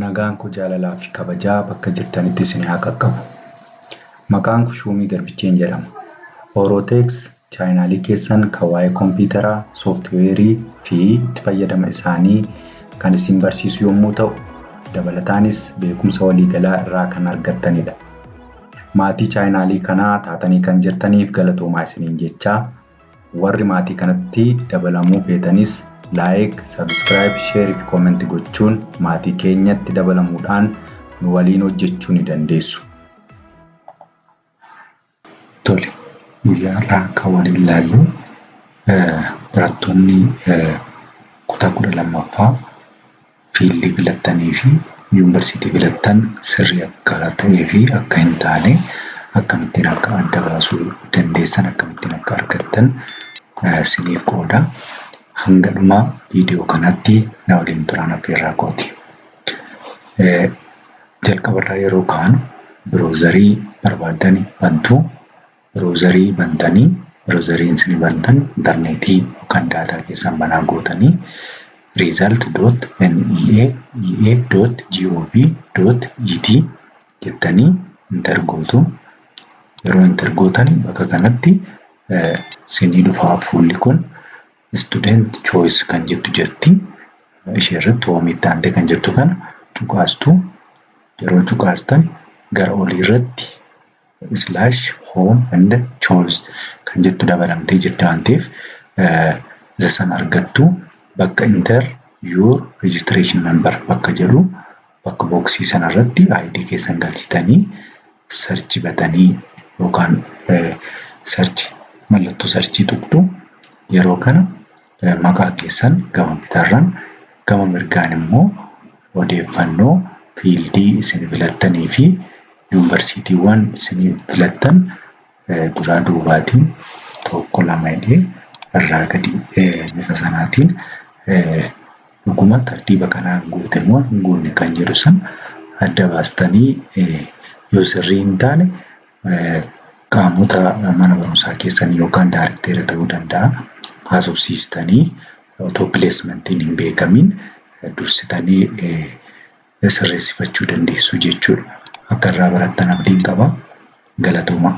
Nagaan koo jaalalaa fi kabajaa bakka jirtanitti isin haa qaqqabu. Maqaan koo Shuumii Garbicheen jedhama. Orooteeks chaayinaalii keessan kan waa'ee kompiitaraa, sooftiweerii fi itti fayyadama isaanii kan isin barsiisu yommuu ta'u, dabalataanis beekumsa waliigalaa irraa kan argattanidha. Maatii chaayinaalii kanaa taatanii kan jirtaniif galatoomaa isiniin jechaa, warri maatii kanatti dabalamuu feetanis like, subscribe, share fi comment gochuun maatii keenyatti dabalamuudhaan nu waliin hojjechuu ni dandeessu. Tole, guyyaa har'aa kan waliin ilaallu barattoonni kutaa 12ffaa fiildii filattanii fi yuunivarsiitii filattan sirrii akka ta'ee fi akka hin taane akkamittiin akka adda baasuu dandeessan akkamittiin akka argattan isiniif qooda. Hanga dhuma viidiyoo kanaatti na waliin turaan affeerraa kooti. Jalqabarraa yeroo kaanu biroozarii barbaaddani bantu. Biroozarii bantanii biroozariin isin bantan intarneetii yookaan daataa keessan banaa gootanii result.neaea.gov.et jettanii enter gootu. Yeroo enter gootan bakka kanatti isinii dhufaa fuulli kun student choice kan jettu jirti. Ishee irratti home itti aantee kan jirtu kana cuqaastu. Yeroo cuqaastan gara olii irratti slash home and choice kan jettu dabalamtee jirti waan ta'eef isa sana argattu. Bakka enter your registration number bakka jedhu bakka booksii sana irratti ID keessan galchitanii search batanii yookaan search mallattoo searchii tuqxu. Yeroo kana maqaa keessan gama bitaarraan, gama mirgaan immoo odeeffannoo fiildii isin filattanii fi yuunivarsiitiiwwan isin filattan duraa duubaatiin tokko lama jedhee irraa gadi bifa sanaatiin dhuguma tartiiba kanaan guute moo hin guunne kan jedhu san adda baastanii yoo sirrii hin taane qaamota mana barumsaa keessanii yookaan daarikteera ta'uu danda'a haasofsiistanii otoo pileesmentiin hin beekamiin dursitanii sirreessifachuu dandeessu jechuudha. Akka irraa barattan abdiin qaba. Galatoomaa.